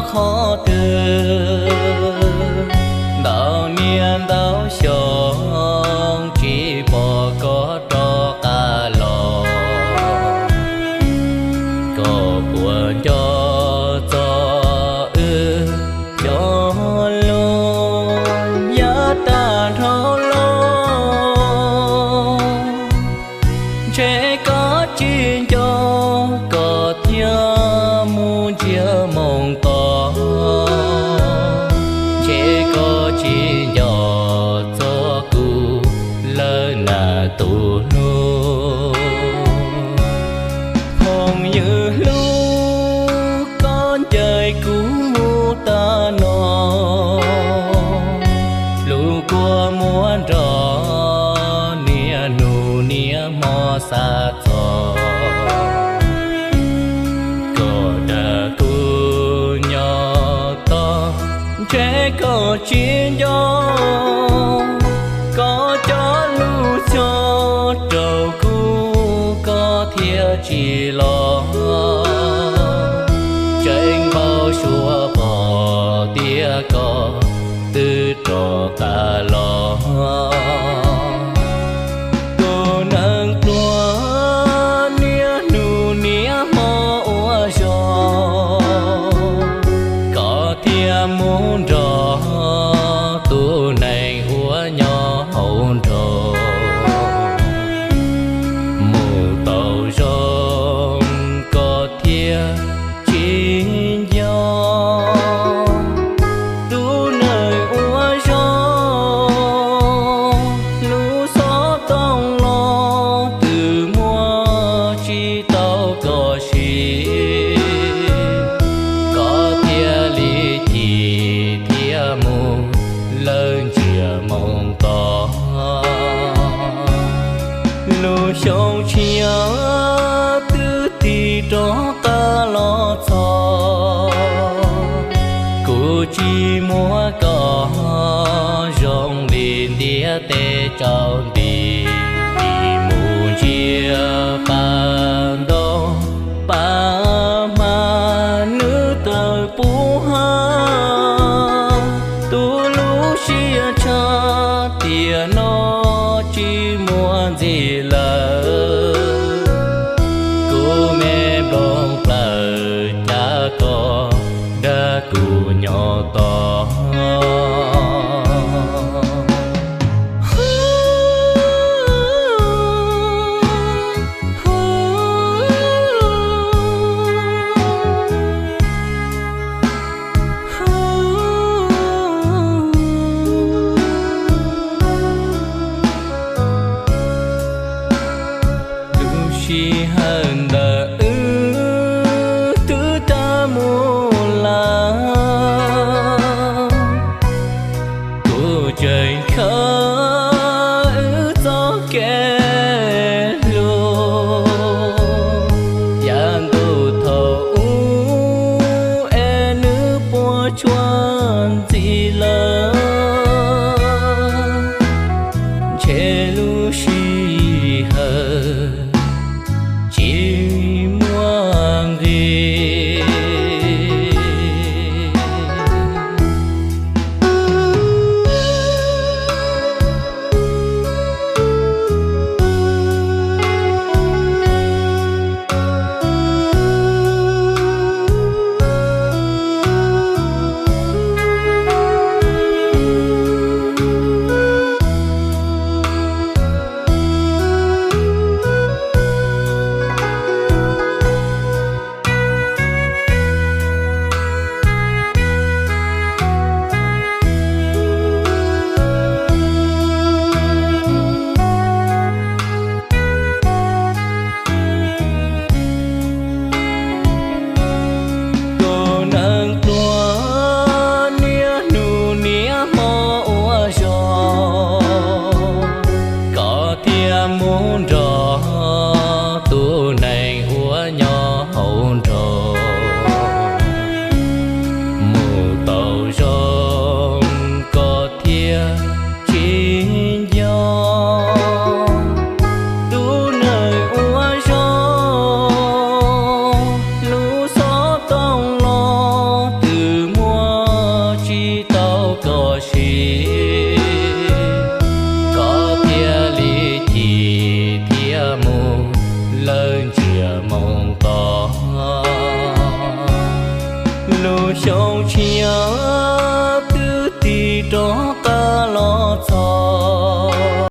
qhov twg. Ntau niaj ntau xyoo tsis pom koj rov qab los, koj puas nco txog wb cov lus yav tag nrho los? Ntshe koj tsis nco, koj thiaj mus ntsia moo tos. Ntshe koj tsis nco txog kuv lawm na tus hlub. Phooj ywg hlub, koj ncaim kuv mus tag no, lub kua muag nrog niaj hnub niaj hmo xa txog. Koj dag kuv nyob tos, ntshe koj tsis nco, koj cov lus xyov rau kuv koj thiaj tsis los. Tseeb npau suav pom tias koj twb rov qab los. Tus neeg pluag niaj hnub niaj hmo ua zog, koj thiaj mus nrog tus neeg uas nyob hauv nroog. Mus tau zoo koj thiaj tsis nco, tus neeg ua zog. Lub xov tooj los twb muab tsis tau koj siv, koj thiaj li chim thiab mus lawm ntsia moo tos. Lub xyoo tshiab twb tig rov qab los txog, kuv tsis muab koj zoo li ntiav teb tsaus nti, tig mus ntsia pas ntoo pas hma nws tawm puv hav. Tus lub siab tshaj tiam no tsis muaj ntxiv lawm, kuv me nplooj plaws cas koj dag kuv nyob tos. Lub sij hawm ntawd wb twb tag mus lawm, kuv tseem khaws wb txoj kev hlub. Yav ntuj thaum ub es nws puas tsuaj ntxiv lawm, ntshe lub sij hawm tsis muaj nqis. xyoo tshiab.